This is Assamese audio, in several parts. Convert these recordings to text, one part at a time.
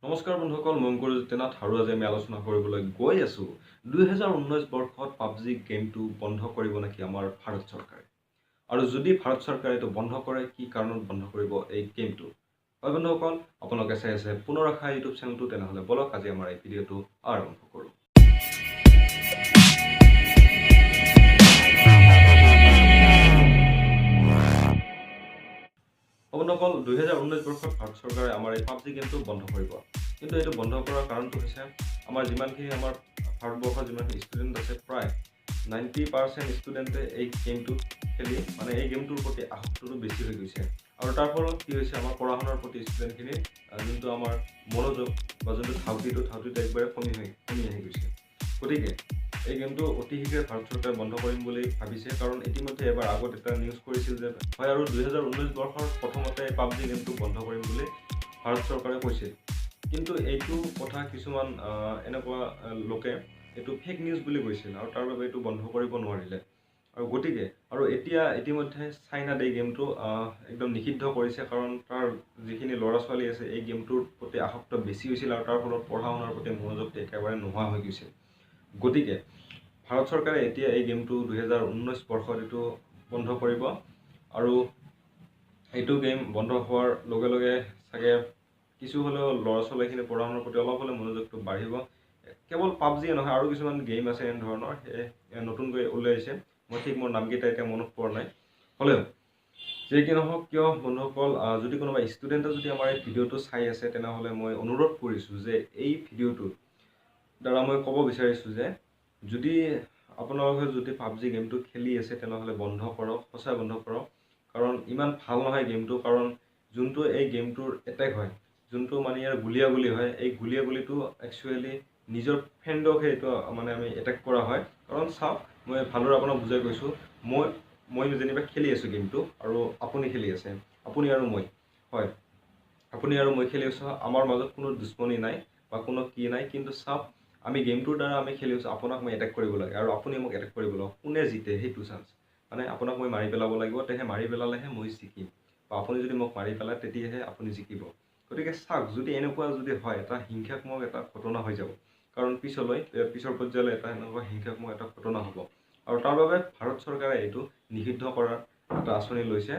নমস্কাৰ বন্ধুসকল, মই অংকুৰজ্যোতি নাথ আৰু আজি আমি আলোচনা কৰিবলৈ গৈ আছোঁ 2019 বৰ্ষত পাবজি গেমটো বন্ধ কৰিব নেকি আমাৰ ভাৰত চৰকাৰে, আৰু যদি ভাৰত চৰকাৰে এইটো বন্ধ কৰে কি কাৰণত বন্ধ কৰিব এই গেমটো। হয় বন্ধুসকল, আপোনালোকে চাই আছে পুনৰ আশা ইউটিউব চেনেলটো। তেনেহ'লে বলক আজি আমাৰ এই ভিডিঅ'টো আৰম্ভ কৰোঁ। বন্ধুসকল, 2019 বৰ্ষত ভাৰত চৰকাৰে আমাৰ এই পাবজি গেমটো বন্ধ কৰিব। কিন্তু এইটো বন্ধ কৰাৰ কাৰণটো হৈছে আমাৰ যিমানখিনি আমাৰ ভাৰতবৰ্ষৰ যিমানখিনি ষ্টুডেণ্ট আছে, প্ৰায় 90% ষ্টুডেণ্টে এই গেমটো খেলি মানে এই গেমটোৰ প্ৰতি আসক্তটো বেছি হৈ গৈছে। আৰু তাৰ ফলত কি হৈছে, আমাৰ পঢ়া শুনাৰ প্ৰতি ষ্টুডেণ্টখিনিৰ যোনটো আমাৰ মনোযোগ বা যোনটো ধাউতিটো একবাৰে কমি আহি গৈছে। গতিকে এই গেমটো অতি শীঘ্ৰে ভাৰত চৰকাৰে বন্ধ কৰিম বুলি ভাবিছে। কাৰণ ইতিমধ্যে এবাৰ আগত এটা নিউজ কৰিছিল যে হয়, আৰু 2019 বৰ্ষৰ প্ৰথমতে পাবজি গেমটো বন্ধ কৰিম বুলি ভাৰত চৰকাৰে কৈছিল। কিন্তু এইটো কথা কিছুমান এনেকুৱা লোকে এইটো ফেক নিউজ বুলি কৈছিল আৰু তাৰ বাবে এইটো বন্ধ কৰিব নোৱাৰিলে। আৰু গতিকে আৰু এতিয়া ইতিমধ্যে চাইনাত এই গেমটো একদম নিষিদ্ধ কৰিছে। কাৰণ তাৰ যিখিনি ল'ৰা ছোৱালী আছে এই গেমটোৰ প্ৰতি আসক্ত বেছি হৈছিল আৰু তাৰ ফলত পঢ়া শুনাৰ প্ৰতি মনোযোগটো একেবাৰে নোহোৱা হৈ গৈছিল। গতিকে ভাৰত চৰকাৰে এতিয়া এই গেমটো 2019 বৰ্ষত এইটো বন্ধ কৰিব। আৰু এইটো গেম বন্ধ হোৱাৰ লগে লগে চাগে কিছু হ'লেও ল'ৰা ছোৱালীখিনি পঢ়া শুনাৰ প্ৰতি অলপ হ'লেও মনোযোগটো বাঢ়িব। কেৱল পাবজিয়ে নহয়, আৰু কিছুমান গেম আছে এনেধৰণৰ নতুনকৈ ওলাইছে। মই ঠিক মোৰ নামকেইটা এতিয়া মনত পৰা নাই। হ'লেও যি কি নহওক কিয় বন্ধুসকল, যদি কোনোবা ষ্টুডেণ্টে যদি আমাৰ এই ভিডিঅ'টো চাই আছে, তেনেহ'লে মই অনুৰোধ কৰিছোঁ যে এই ভিডিঅ'টোৰ দ্বাৰা মই ক'ব বিচাৰিছোঁ যে যদি আপোনালোকে যদি পাবজি গেমটো খেলি আছে তেনেহ'লে বন্ধ কৰক, সঁচাই বন্ধ কৰক। কাৰণ ইমান ভাল নহয় গেমটো। কাৰণ যোনটো এই গেমটোৰ এটেক হয়, যোনটো মানে ইয়াৰ গুলীয়াগুলি হয়, এই গুলীয়াগুলিটো একচুৱেলি নিজৰ ফ্ৰেণ্ডকহে এইটো মানে আমি এটেক কৰা হয়। কাৰণ চাওক, মই ভালদৰে আপোনাক বুজাই কৈছোঁ, মই যেনিবা খেলি আছোঁ গেমটো আৰু আপুনি খেলি আছে, আপুনি আৰু মই, হয় আপুনি আৰু মই খেলি আছোঁ, আমাৰ মাজত কোনো দুশ্মনী নাই বা কোনো কি নাই। কিন্তু চাওক, আমি গেমটোৰ দ্বাৰা আমি খেলি আছোঁ, আপোনাক মই এটেক কৰিব লাগে আৰু আপুনি মোক এটেক কৰিব লাগিব। কোনে জিতে সেইটো চান্স, মানে আপোনাক মই মাৰি পেলাব লাগিব, তেহে মাৰি পেলালেহে মই জিকিম, বা আপুনি যদি মোক মাৰি পেলায় তেতিয়াহে আপুনি জিকিব। গতিকে চাওক, যদি এনেকুৱা যদি হয়, এটা হিংসাত্মক এটা ঘটনা হৈ যাব। কাৰণ পিছলৈ পিছৰ পৰ্যায়লৈ এটা এনেকুৱা হিংসাত্মক এটা ঘটনা হ'ব। আৰু তাৰ বাবে ভাৰত চৰকাৰে এইটো নিষিদ্ধ কৰাৰ এটা আঁচনি লৈছে।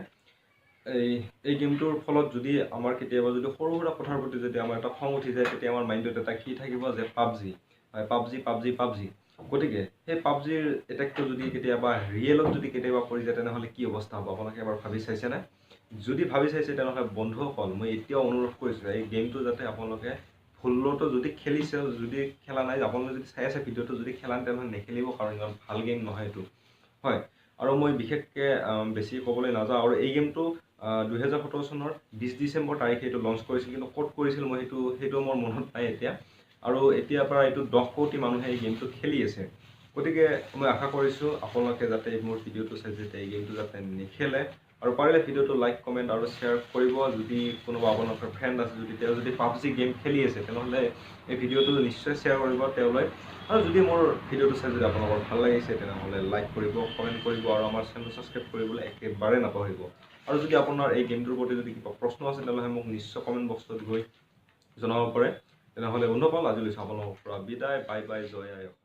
এই গেমটোৰ ফলত যদি আমাৰ কেতিয়াবা যদি সৰু সুৰা কথাৰ প্ৰতি যদি আমাৰ এটা খং উঠি যায়, তেতিয়া আমাৰ মাইণ্ডত এটা কি থাকিব যে পাবজি, হয় পাবজি পাবজি পাবজি। গতিকে সেই পাবজিৰ এটেকটো যদি কেতিয়াবা ৰিয়েলত যদি কেতিয়াবা পৰি যায়, তেনেহ'লে কি অৱস্থা হ'ব আপোনালোকে এবাৰ ভাবি চাইছেনে? যদি ভাবি চাইছে তেনেহ'লে বন্ধুসকল, মই এতিয়াও অনুৰোধ কৰিছোঁ এই গেমটো যাতে আপোনালোকে ভুলতো যদি খেলিছে, যদি খেলা নাই, আপোনালোকে যদি চাই আছে ভিডিঅ'টো, যদি খেলা নাই তেনেহ'লে নেখেলিব, কাৰণ ইমান ভাল গেম নহয় এইটো। হয়, আৰু মই বিশেষকৈ বেছি ক'বলৈ নাযাওঁ। আৰু এই গেমটো 2017 চনৰ 20 ডিচেম্বৰ তাৰিখে এইটো লঞ্চ কৰিছিল। কিন্তু ক'ত কৰিছিল মই সেইটো মোৰ মনত নাই এতিয়া। আৰু এতিয়াৰ পৰা এইটো 10 কোটি মানুহে এই গেমটো খেলি আছে। গতিকে মই আশা কৰিছোঁ আপোনালোকে যাতে মোৰ ভিডিঅ'টো চাই যাতে এই গেমটো যাতে নেখেলে। আৰু পাৰিলে ভিডিঅ'টো লাইক, কমেণ্ট আৰু শ্বেয়াৰ কৰিব। যদি কোনোবা আপোনালোকৰ ফ্ৰেণ্ড আছে, যদি তেওঁ যদি পাবজি গেম খেলি আছে, তেনেহ'লে এই ভিডিঅ'টো নিশ্চয় শ্বেয়াৰ কৰিব তেওঁলৈ। আৰু যদি মোৰ ভিডিঅ'টো চাই যদি আপোনালোকৰ ভাল লাগিছে, তেনেহ'লে লাইক কৰিব, কমেণ্ট কৰিব আৰু আমাৰ চেনেলটো ছাবস্ক্ৰাইব কৰিবলৈ একেবাৰে নাপাহৰিব। আৰু যদি আপোনাৰ এই গেমটোৰ প্ৰতি যদি কিবা প্ৰশ্ন আছে, তেনেহ'লে মোক নিশ্চয় কমেণ্ট বক্সত গৈ জনাব পাৰে। তেনেহ'লে বন্ধুসকল, আজিলৈ আপোনালোকৰ পৰা বিদায়। বাই বাই, জয় আই অসম।